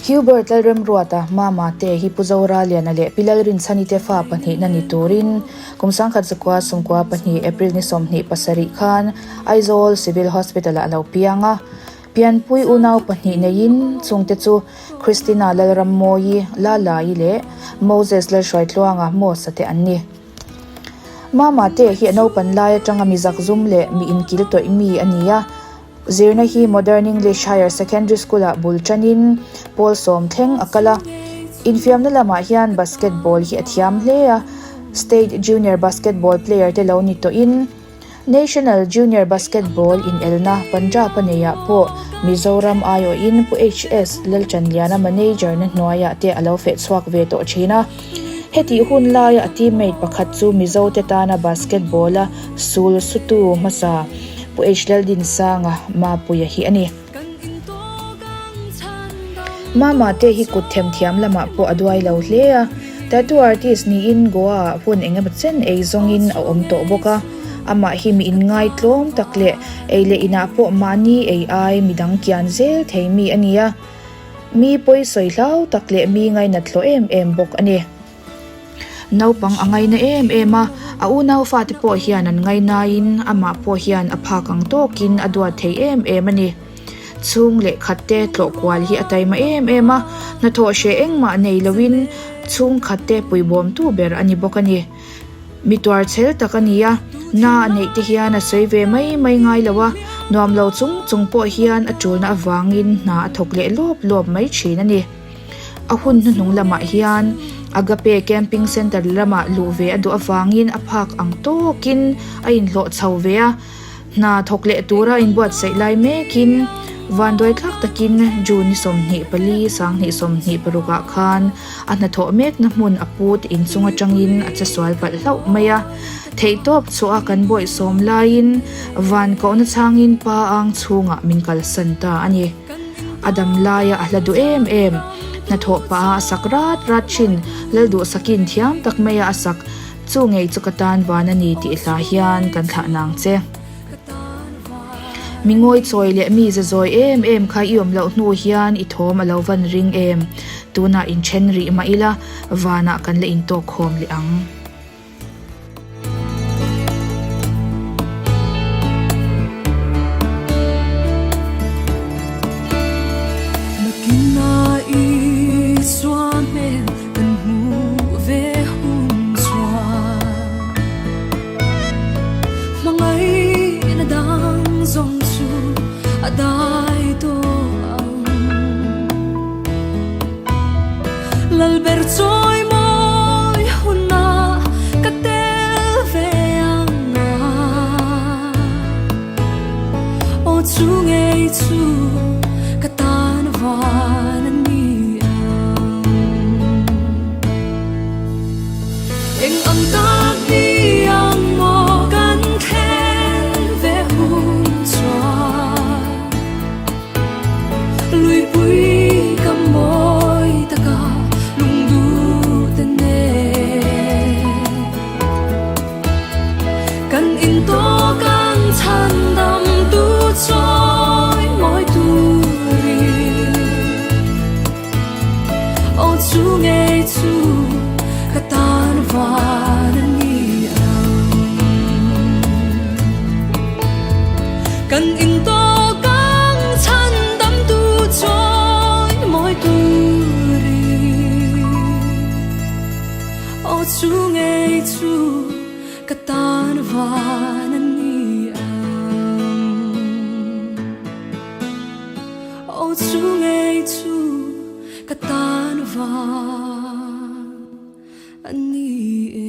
Hubert Lalremruata, Mama te hi Pu Zoraliana leh Pi Lalrinchhani te fa pahnihna ni turin kum 1994 April ni 27 khan Aizawl Civil Hospital-ah a lo piang a. Pianpui unau pahnih neiin chungte chu Christina Lalrammawi, Lalai leh Moses Lalhruaitluanga, Mosa te an ni. Mama te hi a naupan lai atanga mi zakzum leh mi inkil tawih mi a ni a. Zirna hi Modern English Higher Secondary School-ah bul tanin pawl sawm thleng a kal a. Infiamna lamah hian basketball hi a thiam hle a, State Junior Basketball player te lo ni tawhin National Junior Basketball inelna Punjab a neiah pawh Mizoram aiawhin Pu HS Lalchanliana manager na hnuaiah te a lo feh chhuak ve tawh thin a. Hetih hun laia a teammate pakhat chu Mizo te tana basketball-a sul sutu hmasa Pu H Laldinsanga Mapuia hi a ni. Mama te hi kut themthiam lamah pawh a duai lo hle a, tattoo artist niin Goa-ah hun engemaw chen ei zawngin a awm tawh bawk a. Amah hi mi inngaitlawm tak leh ei leh inah pawh mahni ei ai midang kian zel thei mi a ni a. Mi pawi sawi hlau tak leh mi ngainat hlawh em em bawk a ni. Naupang a ngaina em em a, a unau fate pawh hian an ngainain amah pawh hian a phak ang tawkin a duat thei em em a ni. Chhung leh khat te tlawh kual hi a taima em em a, hnathawh hreh engmah nei loin chhungkhat te puibawmtu ber a ni bawk a ni. Mi tuar chhel tak a ni a, na a neih te hian a sawi ve mai mai ngai lo a, nuam lo chung chung pawh hian a tulna avangin hna a thawk leh lawp lawp mai thin a ni. A hun hnuhnung lamah hian Agape Camping Centre lamah luh ve a duh avangin a phak ang tawkin a inhlawh chho ve a, Hna thawk leh tura inbuatsaih lai mekin vanduaithlak takin June ni 24, 2026 ah khan a hnathawh mekna hmun a put inchung atangin a che sual palh hlauh mai a. Theihtawp chhuah a kan bawihsawm laiin van kohna chhangin pa ang chhungah min kalsan ta a ni. A dam laia a hla duh em em. Hnathawh pah a sak rat rat thin Lalduhsakin thiam tak maia a sak. Chu ngei chu ka tan van a ni tih hla hian kan thlah nang che. Mi ngawi chawi leh mi za zawi em em kha i awm loh hnu hian i thawm a lo van ring em? Tunah inthen rih mah ila vanah kan la intawk khawm leh ang. Kan hmuh ve hun chuan hmangaihna dang zawng chu a dai tawh ang. Lalber chawi mawi hunah ka tel ve ang a, aw chu ngei chu ka tan van a ni ang. Eng ang tak ni ang maw kan thlen ve hun chuan Luipui ka mawi taka lungduh te nen. Kan intawk ang chhan dam tu chawi mawi turin Aw chu ngei chu ka tan van a ni ang. Kan intawk ang chhan dam tu chawi mawi turin Aw chu ngei chu ka tan van a ni ang. Aw chu ngei chu ka tan van a ni ang.